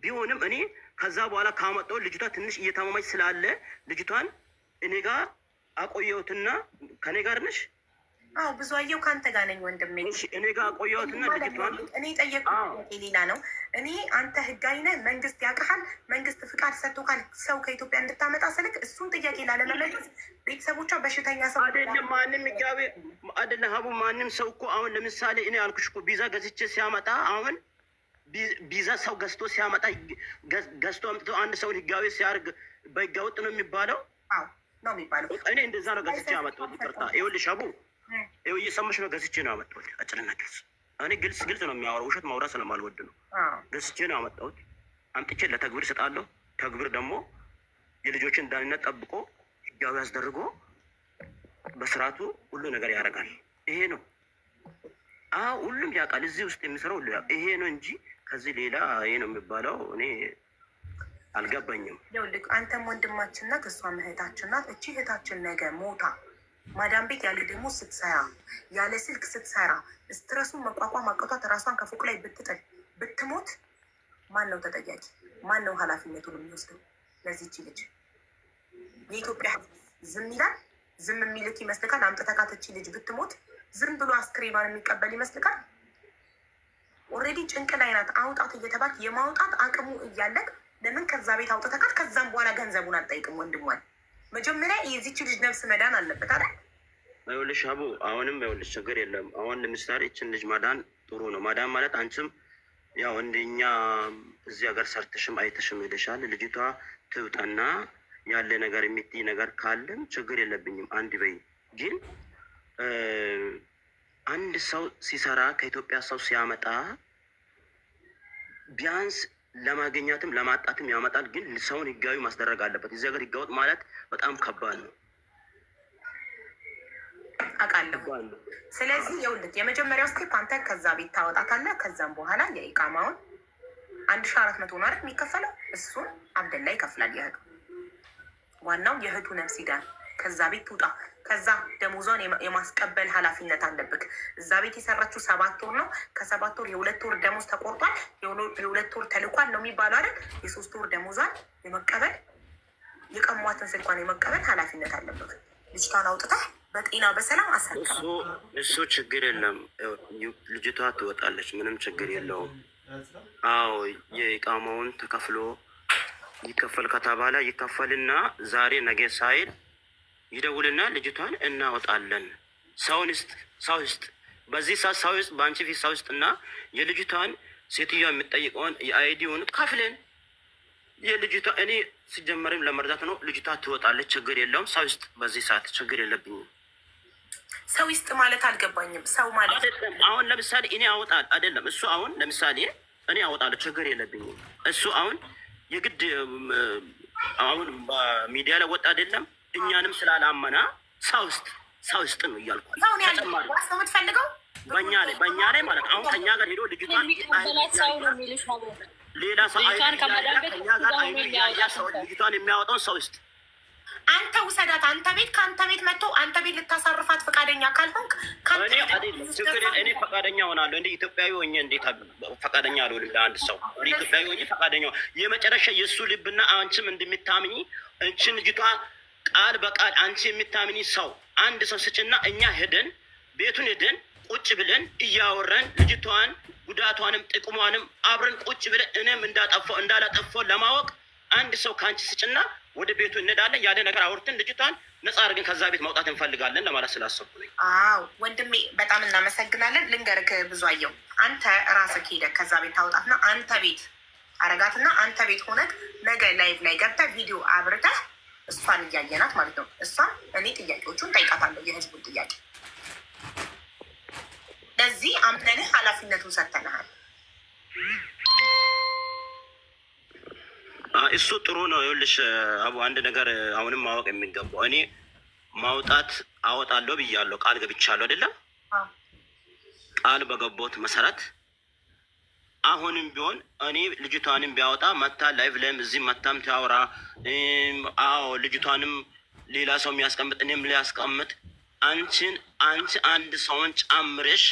ቢሆንም እኔ ከዛ በኋላ ካመጣው ልጅቷ ትንሽ እየታመመች ስላለ ልጅቷን እኔ ጋር አቆየሁትና፣ ከኔ ጋር ነሽ? አዎ ብዙ አየው፣ ከአንተ ጋር ነኝ ወንድሜ። እሺ፣ እኔ ጋር አቆየሁትና ልጅቷን እኔ የጠየቅኩት ጥያቄ ሌላ ነው። እኔ አንተ ህጋዊ ነህ፣ መንግስት ያውቅሃል፣ መንግስት ፍቃድ ሰጥቶካል ሰው ከኢትዮጵያ እንድታመጣ ስልክ እሱን ጥያቄ ላለመመለስ ቤተሰቦቿ በሽተኛ ሰው አይደለም፣ ማንም ህጋዊ አይደለም ሀቡ። ማንም ሰው እኮ አሁን ለምሳሌ እኔ አልኩሽ እኮ ቪዛ ገዝቼ ሲያመጣ፣ አሁን ቪዛ ሰው ገዝቶ ሲያመጣ፣ ገዝቶ አምጥቶ አንድ ሰውን ህጋዊ ሲያደርግ በህገ ወጥ ነው የሚባለው። አዎ ነው የሚባለው። እኔ እንደዛ ነው ገዝቼ ያመጣሁት። ይቅርታ፣ ይኸውልሽ ሀቡ፣ ይኸው እየሰማሽ ነው። ገዝቼ ነው ያመጣሁት። አጭርና ግልጽ። እኔ ግልጽ ግልጽ ነው የሚያወራው፣ ውሸት ማውራት ስለማልወድ ነው። ገዝቼ ነው ያመጣሁት። አምጥቼ ለተግብር እሰጣለሁ። ተግብር ደግሞ የልጆችን ደህንነት ጠብቆ ህጋዊ አስደርጎ በስርዓቱ ሁሉ ነገር ያደርጋል። ይሄ ነው። አዎ ሁሉም ያውቃል። እዚህ ውስጥ የሚሰራው ሁሉ ያውቃል። ይሄ ነው እንጂ ከዚህ ሌላ ይሄ ነው የሚባለው እኔ አልገባኝም። ይኸውልህ፣ አንተም ወንድማችን ናት፣ እሷም እህታችን ናት። እቺ እህታችን ነገ ሞታ ማዳም ቤት ያለ ደሞዝ ስትሰራ፣ ያለ ስልክ ስትሰራ፣ stress ኡን መቋቋም አቅቷት ራሷን ከፎቅ ላይ ብትጥል፣ ብትሞት ማን ነው ተጠያቂ? ማን ነው ኃላፊነቱን የሚወስደው ለዚች ልጅ? የኢትዮጵያ ሕዝብ ዝም ይላል? ዝም የሚልክ ይመስልካል? አምጥተካት እቺ ልጅ ብትሞት ዝም ብሎ አስክሬኗን የሚቀበል ይመስልካል? Already ጭንቅ ላይ ናት። አውጣት እየተባልክ የማውጣት አቅሙ እያለክ ለምን ከዛ ቤት አውጥተካት ከዛም በኋላ ገንዘቡን አትጠይቅም? ወንድሟን መጀመሪያ የዚች ልጅ ነፍስ መዳን አለበት አይደል? ይኸውልሽ ሀቡ፣ አሁንም ይኸውልሽ ችግር የለም። አሁን ለምሳሌ ይችን ልጅ ማዳን ጥሩ ነው። ማዳን ማለት አንቺም ያው እንደኛ እዚህ ሀገር ሰርተሽም አይተሽም ሄደሻል። ልጅቷ ትውጣና ያለ ነገር የሚትይ ነገር ካለም ችግር የለብኝም። አንድ በይ። ግን አንድ ሰው ሲሰራ ከኢትዮጵያ ሰው ሲያመጣ ቢያንስ ለማግኘትም ለማጣትም ያመጣል። ግን ሰውን ህጋዊ ማስደረግ አለበት። እዚህ ሀገር ህገወጥ ማለት በጣም ከባድ ነው። አውቃለሁ። ከባድ ነው። ስለዚህ ይኸውልህ፣ የመጀመሪያው step አንተ ከዛ ቤት ታወጣታለህ። ከዛም በኋላ የኢቃማውን 1400 ነው አይደል የሚከፈለው? እሱን አብደላ ይከፍላል። የእህቱ ዋናው የእህቱ ነፍስ ይዳን፣ ከዛ ቤት ትውጣ። ከዛ ደሞዟን የማስቀበል ኃላፊነት አለብክ። እዛ ቤት የሰራችው 7 ወር ነው። ከ7 ወር የ2 ወር ደሞዝ ተቆርጧል። የ2 ወር ተልኳል ነው የሚባለው አይደል? የ3 ወር ደሞዟን የመቀበል፣ የቀሟትን ስልኳን የመቀበል ኃላፊነት አለብክ። ልጅቷን አውጥተህ በጤና በሰላም አሰርከ እሱ ችግር የለም። ልጅቷ ትወጣለች፣ ምንም ችግር የለውም። አዎ የኢቃማውን ተከፍሎ ይከፈል ከተባለ ይከፈልና ዛሬ ነገ ሳይል ይደውልና ልጅቷን እናወጣለን። ሰውን ስጥ፣ ሰው ስጥ፣ በዚህ ሰዓት ሰው ስጥ፣ በአንቺ ፊት ሰው ስጥ እና የልጅቷን ሴትዮዋ የምጠይቀውን የ ID ውን ከፍለን የልጅቷ እኔ ሲጀመርም ለመርዳት ነው። ልጅቷ ትወጣለች፣ ችግር የለውም። ሰው ይስጥ፣ በዚህ ሰዓት ችግር የለብኝም። ሰው ይስጥ ማለት አልገባኝም። ሰው ማለት አይደለም፣ አሁን ለምሳሌ እኔ አወጣል አይደለም እሱ፣ አሁን ለምሳሌ እኔ አወጣለሁ፣ ችግር የለብኝም። እሱ አሁን የግድ አሁን በሚዲያ ላይ ወጣ አይደለም፣ እኛንም ስላላመና ሰው ይስጥ፣ ሰው ይስጥ ነው እያልኳል። ሰውን ያለ ተጨማሪ ዋስ ነው የምትፈልገው? በእኛ ላይ ማለት አሁን ከኛ ጋር ሄዶ ልጅቷን የሚቀበላት ሰው ነው የሚልሽ አቦ። ሌላ ሰው ልጅቷን ከማዳን ቤት ከኛ ጋር አይኑ እያየ ሰው ልጅቷን የሚያወጣውን ሰው ይስጥ። አንተ ውሰዳት። አንተ ቤት ከአንተ ቤት መጥቶ አንተ ቤት ልታሳርፋት ፈቃደኛ ካልሆንክ ከአንተ እኔ ቤት አይደለም ችግር እኔ ፈቃደኛ ሆናለሁ። እንደ ኢትዮጵያዊ ሆኜ እንዴት ፈቃደኛ አልሆንም? ለአንድ ሰው እንደ ኢትዮጵያዊ ሆኜ ፈቃደኛ የመጨረሻ የእሱ ልብና አንቺም እንደምታምኚ እንችን ልጅቷ ቃል በቃል አንቺ የምታምኚ ሰው አንድ ሰው ስጭና እኛ ሄደን ቤቱን ሄደን ቁጭ ብለን እያወራን ልጅቷን ጉዳቷንም ጥቅሟንም አብረን ቁጭ ብለን እኔም እንዳጠፋው እንዳላጠፋው ለማወቅ አንድ ሰው ከአንቺ ስጭና ወደ ቤቱ እንሄዳለን። ያለ ነገር አውርተን ልጅቷን ነፃ አድርገን ከዛ ቤት ማውጣት እንፈልጋለን ለማለት ስላሰብኩ ነኝ። አዎ ወንድሜ በጣም እናመሰግናለን። ልንገርህ ብዙ አየው፣ አንተ ራስህ ሄደህ ከዛ ቤት ታውጣትና አንተ ቤት አረጋትና አንተ ቤት ሆነህ ነገ live ላይ ገብተህ ቪዲዮ አብርተህ እሷን እያየናት ማለት ነው። እሷን እኔ ጥያቄዎቹን ጠይቃታለሁ፣ የህዝቡን ጥያቄ። ለዚህ አምነንህ ኃላፊነቱን ሰጥተንሃል። እሱ ጥሩ ነው። ይኸውልሽ አቡ አንድ ነገር አሁንም ማወቅ የሚገባው እኔ ማውጣት አወጣለሁ ብያለሁ፣ ቃል ገብቻለሁ አይደለም? ቃል በገቦት መሰረት አሁንም ቢሆን እኔ ልጅቷንም ቢያወጣ መታ live ላይም እዚህ መታም ታውራ። አዎ ልጅቷንም ሌላ ሰው የሚያስቀምጥ እኔም ሊያስቀምጥ አንቺን አንቺ አንድ ሰውን ጨምረሽ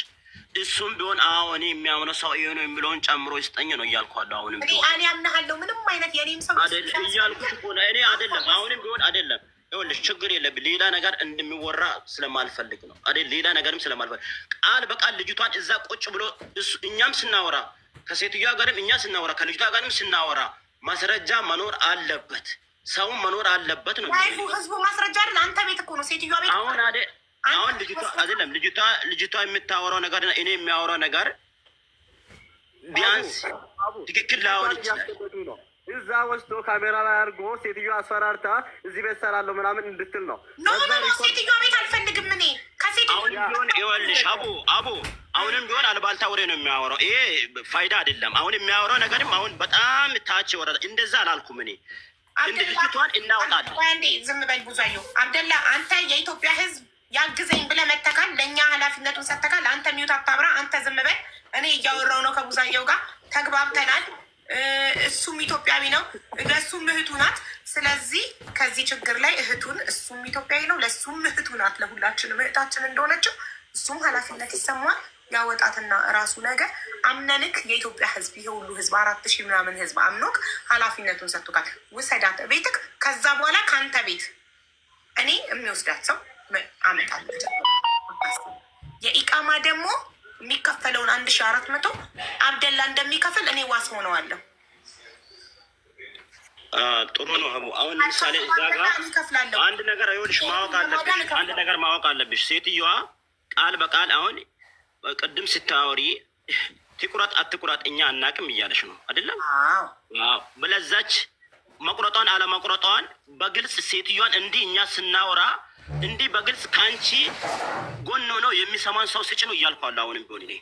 እሱም ቢሆን አዎ እኔ የሚያምነው ሰው ይሄ ነው የሚለውን ጨምሮ ይስጠኝ ነው እያልኳለሁ። አሁንም ቢሆን እኔ አምናለሁ። ምንም አይነት የኔም ሰው እያልኩሽ እኮ ነው። እኔ አይደለም አሁንም ቢሆን አይደለም ይኸውልሽ ችግር የለብኝ። ሌላ ነገር እንደሚወራ ስለማልፈልግ ነው አይደል? ሌላ ነገርም ስለማልፈልግ ቃል በቃል ልጅቷን እዛ ቁጭ ብሎ እኛም ስናወራ ከሴትዮዋ ጋርም እኛ ስናወራ ከልጅቷ ጋርም ስናወራ ማስረጃ መኖር አለበት፣ ሰው መኖር አለበት ነው live ኡ። ህዝቡ ማስረጃ አይደል? አንተ ቤት እኮ ነው ሴትዮዋ ቤት። አሁን አይደል? አሁን ልጅቷ አይደለም ልጅቷ የምታወራው ነገር እኔ የሚያወራው ነገር ቢያንስ ትክክል ላይሆን ይችላል። እዛ ወስዶ ካሜራ ላይ አድርጎ ሴትዮዋ አስፈራርታ እዚህ ቤት እሰራለሁ ምናምን እንድትል ነው። No no no፣ ሴትዮዋ ቤት አልፈልግም እኔ ከሴትዮዋ አሁንም ቢሆን ይኸውልሽ አቡ አቡ አሁንም ቢሆን አልባልታ ወሬ ነው የሚያወራው። ይሄ ፋይዳ አይደለም። አሁን የሚያወራው ነገርም አሁን በጣም ታች ወረደ። እንደዛ አላልኩም እኔ እንደ ልጅቷን እናወጣለን። አንዴ ዝም በል ብዙአየሁ። አብደላ አንተ የኢትዮጵያ ሕዝብ ያግዘኝ ብለህ መተካል። ለእኛ ኃላፊነቱን ሰጥተካል። አንተ mute አታብራ። አንተ ዝም በል። እኔ እያወራው ነው ከቡዛየው ጋር ተግባብተናል። እሱም ኢትዮጵያዊ ነው፣ ለእሱም እህቱ ናት። ስለዚህ ከዚህ ችግር ላይ እህቱን እሱም ኢትዮጵያዊ ነው፣ ለእሱም እህቱ ናት። ለሁላችንም እህታችን እንደሆነችው እሱም ኃላፊነት ይሰማል። ያወጣትና እራሱ ነገር አምነንክ የኢትዮጵያ ህዝብ ይሄ ሁሉ ህዝብ 4000 ምናምን ህዝብ አምኖክ ኃላፊነቱን ሰጥቶካል። ውሰዳት ቤትክ። ከዛ በኋላ ከአንተ ቤት እኔ የሚወስዳት ሰው አመጣለሁ። የኢቃማ ደግሞ የሚከፈለውን 1400 አብደላ እንደሚከፍል እኔ ዋስ ሆነዋለሁ። ጥሩ ነው አቡ። አሁን ለምሳሌ እዛ ጋር አንድ ነገር ይኸውልሽ ማወቅ አለብሽ፣ አንድ ነገር ማወቅ አለብሽ። ሴትዮዋ ቃል በቃል አሁን ቅድም ስታወሪ ትቁረጥ አትቁረጥ እኛ አናቅም እያለሽ ነው አይደለም? አዎ። በለዛች መቁረጧን አለመቁረጧን በግልጽ ሴትዮዋን እንዲህ እኛ ስናወራ እንዲህ በግልጽ ከአንቺ ጎን ሆነው የሚሰማን ሰው ስጭ ነው እያልኳለሁ። አሁንም ቢሆን እኔ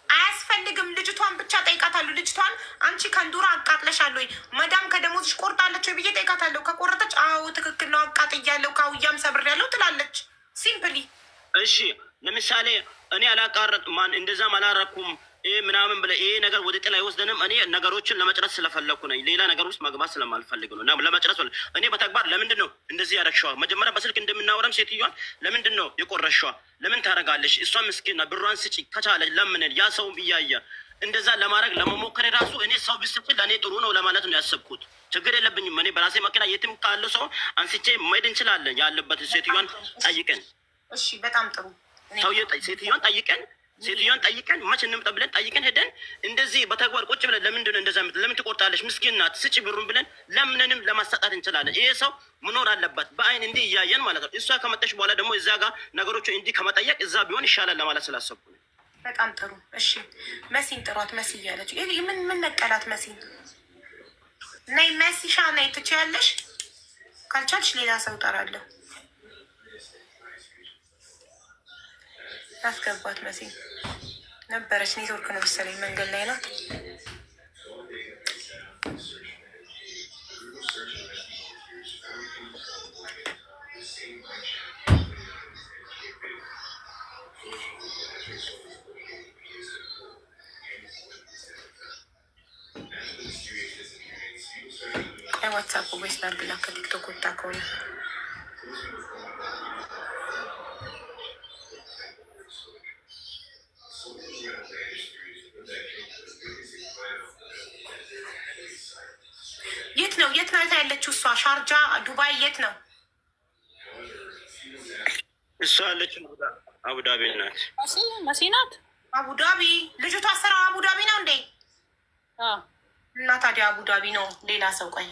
አያስፈልግም። ልጅቷን ብቻ ጠይቃታለሁ። ልጅቷን አንቺ ከንዱራ አቃጥለሻል ወይ መዳም ከደሞዝሽ ቆርጣለች ወይ ብዬ ጠይቃታለሁ። ከቆረጠች አዎ ትክክል ነው አቃጥያለሁ፣ ካውያም ሰብሬያለሁ ትላለች። Simply። እሺ ለምሳሌ እኔ አላቃረጥ ማን እንደዛም አላረኩም ምናምን ብለህ ይሄ ነገር ወደ ጥላ አይወስደንም። እኔ ነገሮችን ለመጭረስ ስለፈለኩ ነኝ። ሌላ ነገር ውስጥ መግባት ስለማልፈልግ ነው ለመጭረስ። እኔ በተግባር ለምንድን ነው እንደዚህ ያረግሸዋ? መጀመሪያ በስልክ እንደምናወራም ሴትዮዋን ለምንድን ነው የቆረሸዋ? ለምን ታረጋለሽ? እሷ ምስኪን ናት፣ ብሯን ስጪ ከቻለ ለምንን ያ ሰውም እያየ እንደዛ ለማድረግ ለመሞከር የራሱ እኔ ሰው ብስጭ ለእኔ ጥሩ ነው ለማለት ነው ያሰብኩት። ችግር የለብኝም። እኔ በራሴ መኪና የትም ካለ ሰው አንስቼ መሄድ እንችላለን። ያለበት ሴትዮዋን ጠይቀን፣ እሺ፣ በጣም ጥሩ። ሰውዬ ሴትዮዋን ጠይቀን መች እንምጣ ብለን ጠይቀን ሄደን እንደዚህ በተግባር ቁጭ ብለን ለምንድን ነው እንደዛ ለምን ትቆርጣለሽ? ምስኪን ናት ስጪ ብሩን ብለን ለምንንም ለማሳጣት እንችላለን። ይሄ ሰው መኖር አለበት በአይን እንዲህ እያየን ማለት ነው። እሷ ከመጣሽ በኋላ ደግሞ እዛ ጋር ነገሮችን እንዲህ ከመጠየቅ እዛ ቢሆን ይሻላል ለማለት ስላሰብኩ ነው። በጣም ጥሩ። እሺ መሲን ጥሯት። መሲ እያለች ምን ምን ነቀላት? መሲን ነይ መሲሻ ነይ፣ ትችያለሽ። ካልቻልሽ ሌላ ሰው እጠራለሁ። ያስገባት መሲ ነበረች። ኔትወርክ ነው መሰለኝ መንገድ ላይ ናት። ቆይ ዋትሳፕ voice ላድርግላት ከቲክቶክ ወጣ ከሆነ የት ነው የት ናት ያለችው? እሷ ሻርጃ፣ ዱባይ የት ነው እሷ ያለችው? አቡዳቢ ናት። መሲ ናት አቡዳቢ። ልጅቷ ስራው አቡዳቢ ነው እንዴ? እና ታዲያ አቡዳቢ ነው። ሌላ ሰው ቆይ